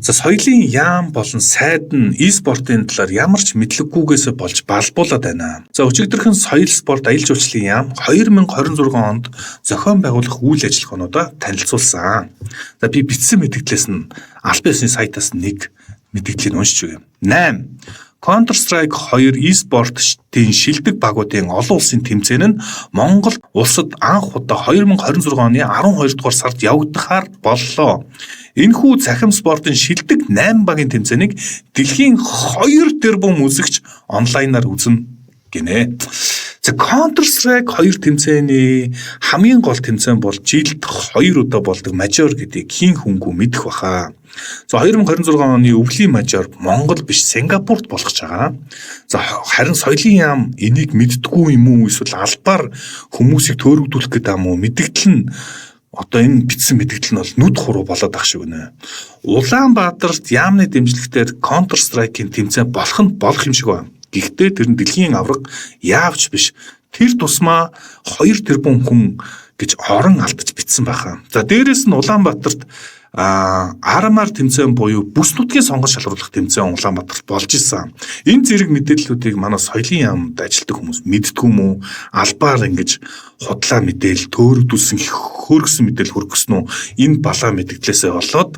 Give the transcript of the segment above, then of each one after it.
За, соёлын яам болон сайд нь e-спортын талаар ямар ч мэдлэггүйгээсээ болж балбуулаад байна. За, өчигдөрхөн Соёл, спорт, аялал жуулчлалын яам 2026 онд зохион байгуулах үйл ажиллагаануудаа танилцуулсан. За, би бичсэн мэдээллээс нь албан ёсны сайтаас нэг мэдээллийг уншиж өгье. 8. Counter Strike 2 e-спортын шилдэг багуудын олон улсын тэмцээн нь Монгол улсад анх удаа 2026 оны 12 дугаар сард явагдахаар боллоо. Энэхүү цахим спортын шилдэг 8 багийн тэмцээнийг дэлхийн 2 тэрбум үзэгч онлайнаар үзнэ гинэ. За, Counter Strike 2 тэмцээний хамгийн гол тэмцээн бол жилд 2 удаа болдог Major гэдгийг хэн хүнгүй мэдэх баха. За, 2026 оны өвлийн Major Монгол биш, Сингапурт болох гэж байгаа. За, харин соёлын яам энийг мэддэггүй юм уу, эсвэл албаар хүмүүсийг төөрөгдүүлэх гэдэг юм уу, мэдэгдэл нь одоо энэ бичсэн мэдэгдэл нь бол нүд хуруу болоод ах шиг байна. Улаанбаатарт яамны дэмжлэгтээр Counter Strike-ийн тэмцээн болох нь болох юм шиг байна. Гэхдээ тэр нь дэлхийн аварга яавч биш. Тэр тусмаа 2 тэрбум хүн гэж орон алдаж бичсэн байхаа. За, дээрэс нь Улаанбаатарт RMR тэмцээн буюу бүс нутгийн сонгон шалруулах тэмцээн Улаанбаатарт болж исэн. Энэ зэрэг мэдээллүүдийг манай соёлын яамд ажилладаг хүмүүс мэддэггүй юм уу? Албаар ингэж худлаа мэдээлэл төөрөгдүүлсэн, хөөргсөн мэдээлэл хүргэсэн үү? Энэ балаа мэдээллээсээ болоод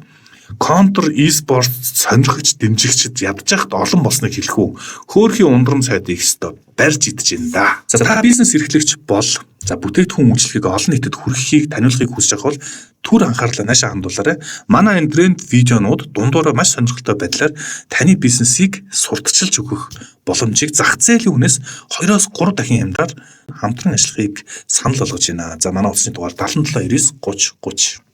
Counter e-sport сонирхогч дэмжигчид ядаж байхад олон болсныг хэлэх үү? Хөөхий ундрам сайдыг өстө барьж идэж байна да. За, та бизнес эрхлэгч бол, за, бүтээгдэхүүн үйлчилгээг олон нийтэд хүргэхийг, таниулахыг хүсэж байгаа бол түр анхаарлаа наашаа хандуулаарай. Манай энэ тренд видеонууд дундуураа маш сонирхолтой байдлаар таны бизнесийг сурталчилж өгөх боломжийг зах зээлийн үнээс 2-оос 3 дахин хямдраар хамтран ажиллахыг санал болгож байна. За, манай утасны дугаар 77 99 30 30.